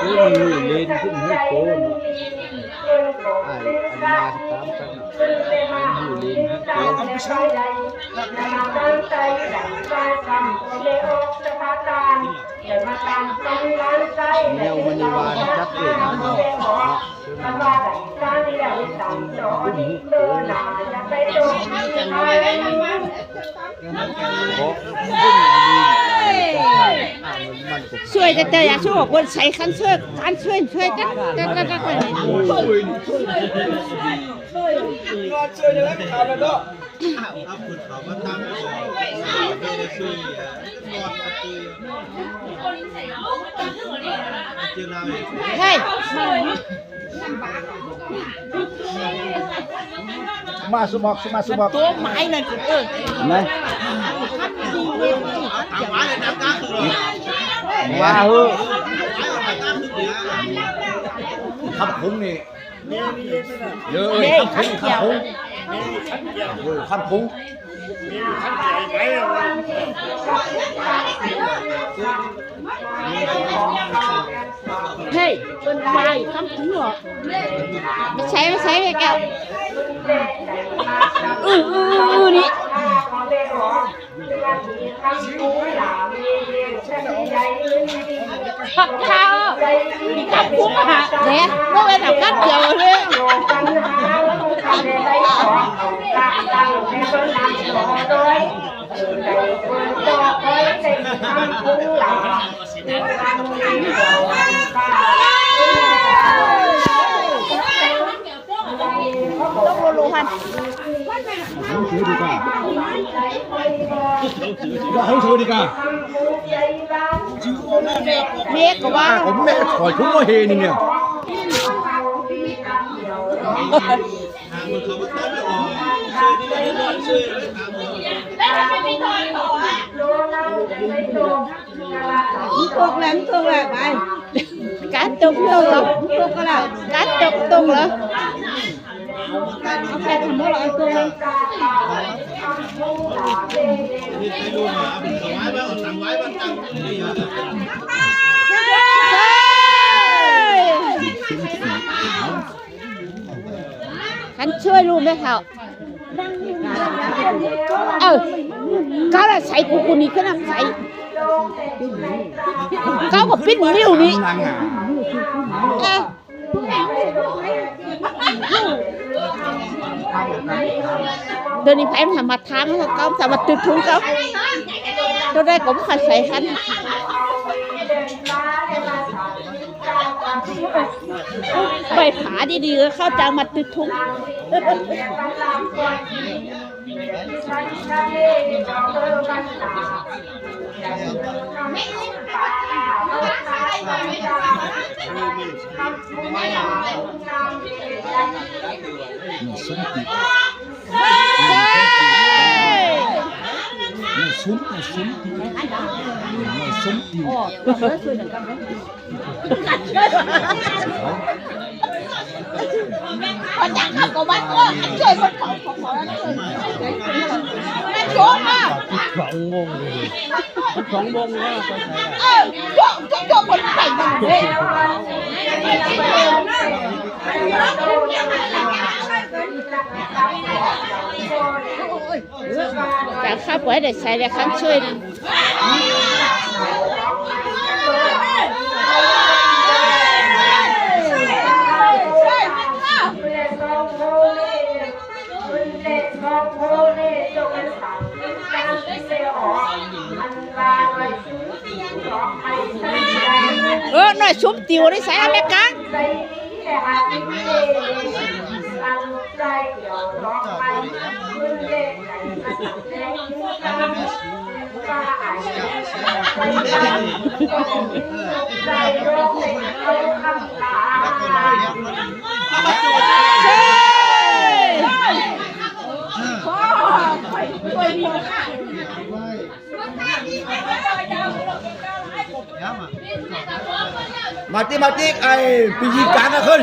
ໂອ້ ມັນຮູ້ເລນຂຶ້ນຮູ້ໂຕເນາະ ອ້າຍອັນມາຕາມກັນ ມັນຮູ້ເລນຮູ້ໂຕ. ແນວມະນີວານຈັດເລີຍນະເນາະ ເນາະ ຊ່ວຍແຕ່ ແຕ່ຢ່າຊ່ວຍຄົນໃສ່ຄັນຊ່ວຍ ຄັນຊ່ວຍ ຊ່ວຍກັນ ກັນ ກັນ ກັນ ກັນ ເຮີ້ຍ ມາສຸມອກ ມາສຸມອກ ໂຕໄມ້ນັ້ນ ເອີ ເຫັນໄໝ? ວ່າເຮີ້ຍ ຄຳຄົງນີ້ ເອີ ເອີ ຄຳຄົງ ຄຳຄົງ ເອີ ຄຳຄົງ. ເຮີ້ຍ ເພິ່ນໄຫວ້ຄຳຄູເນາະ ມາໃສ່ ມາໃສ່ແກ້ວ ອື ອື ອື ນີ້ ເຈົ້າ ມີຄຳຄູຫາແດ່ ບໍ່ແມ່ນເອົາກັບດຽວເລີຍ ເມກກໍວ່າ ແມ່ຂ້ອຍຄືບໍ່ເຫັນນີ້. ມັນຕົກແລ້ວ ມັນຕົກແລ້ວ ໄປ ການຕົກຕົງແລ້ວ ມັນຕົກກໍແລ້ວ ການຕົກຕົງແລ້ວ ເອົາແປດທຳບໍ່ລະ ເອົາຕົງ ຄັນຊ່ວຍລູກແມ່ເຖົ້າ ເອີ ເຂົາລະໃສ່ ກູ ກູນີ້ຄືນຳໃສ່ ເຂົາກໍປິ່ນນິ້ວນີ້ ເອີ ດຽວນີ້ໃຜມັນຫາມາທາງ ເຂົາສາມາດຕຶດທຸງເຂົາ ໂຕໃດກໍບໍ່ຄ່ອຍໃສ່ຄັນ. ໄປຜາດີໆ ເຂົາຈະມາຕຶດທຸງ. ສອງໂມງເລີຍ ສອງໂມງແລ້ວ ເອີ ໂຈະ ໂຈະ ໂຈະ ຄົນໄປເບິ່ງເດ້. ຈາກຂ້າປອຍໄດ້ໃສ່ແລ້ວຄັນຊ່ວຍນັ້ນ ເອີ ນ້ອຍຊຸມຕິວໄດ້ໃສ່ອາເມລິກາ. ເອີ ມາຕິ ມາຕິ ໄອ້ປີຈີກາງກະຂຶ້ນ.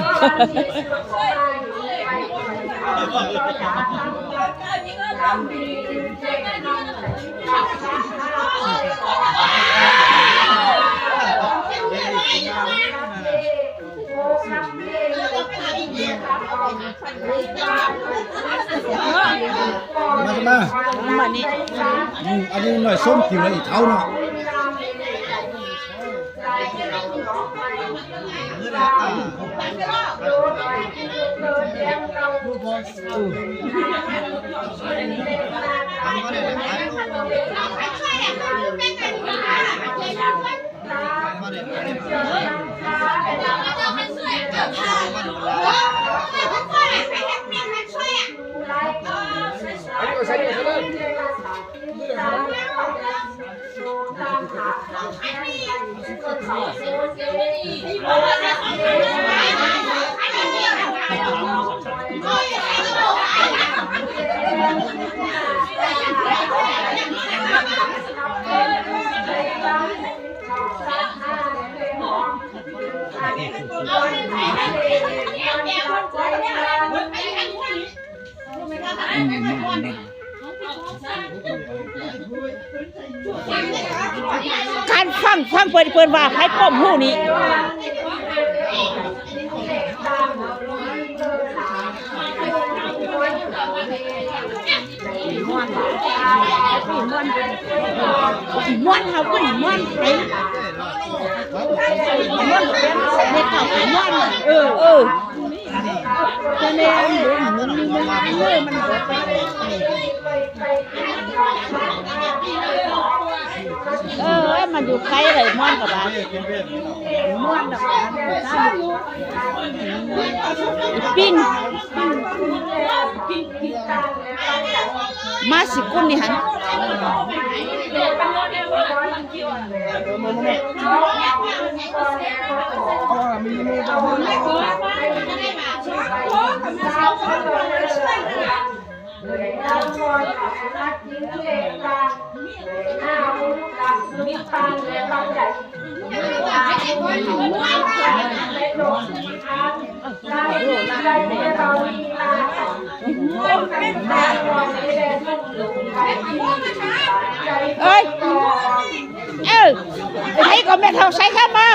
ມາ ມາ ມານີ້ ອືມ ອັນນີ້ໜ້ອຍສົ້ມກິນແລ້ວອີກເທົ້າເນາະ. ການຟັງ ຟັງເພິ່ນ ເພິ່ນວ່າໃຜປ້ອມຮູ້ນີ້. ມ່ວນ ມ່ວນ ເຮົາກໍມ່ວນໄປ ມ່ວນເປັນ ເຮັດເຮົາກໍມ່ວນ ເອີ ເອີ ແຕ່ແມ່ນເດ້ ມັນ ມັນ ມັນ ເອີ ມັນຢູ່ໄກເລີຍ ມ່ວນກໍວ່າ ມ່ວນດອກ ປີ້ງ ມາຊິກຸນນີ້ຫັ້ນ ເອີຍ ເອີ ໃຜກໍແມ່ນເຮົາໃສ່ເຂົ້າມາ.